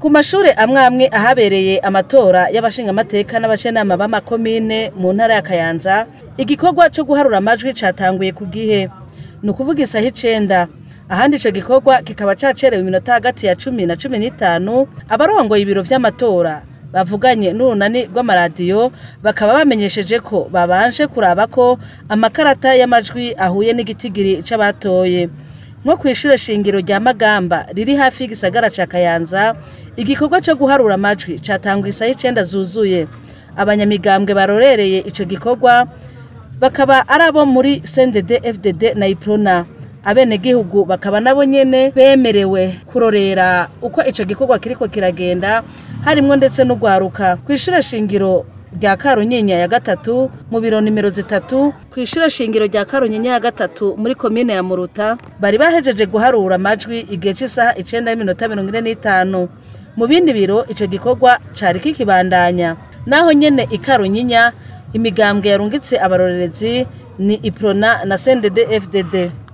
Ku mashure amwe amwe ahabereye amatora y'abashingamateka n'abajenama b'amakomine mu ntara ya Kayanza, igikorwa co guharura amajwi catanguye ku gihe, ni ukuvuga isaha 9. Ahandi ico gikorwa kikaba cacerewe iminota hagati ya 10 na 15. Abarongoye ibiro vy'amatora bavuganye n'urunani rw'amaradiyo bakaba bamenyesheje ko babanje kuraba ko amakarata y'amajwi ahuye n'igitigiri c'abatoye. Nko kw'ishure shingiro rya Magamba riri hafi y'igisagara ca Kayanza, igikorwa co guharura amajwi catanguye isaha 9 zuzuye. Abanyamigambwe barorereye ico gikorwa bakaba ari abo muri CNDD FDD na Iprona. Abenegihugu bakaba nabo nyene bemerewe kurorera uko ico gikorwa kiriko kiragenda, harimwo ndetse n'urwaruka. Kw'ishure shingiro rya Karunyinya ya 3 mu biro nimero 3, kw'ishure shingiro rya Karunyinya ya 3 muri komine ya Muruta, bari bahejeje guharura amajwi igihe c'isaha 9:45. Mu bindi biro ico gikorwa cari kikibandanya. Naho nyene i Karunyinya imigambwe yarungitse abarorerezi ni Iprona na CNDD FDD.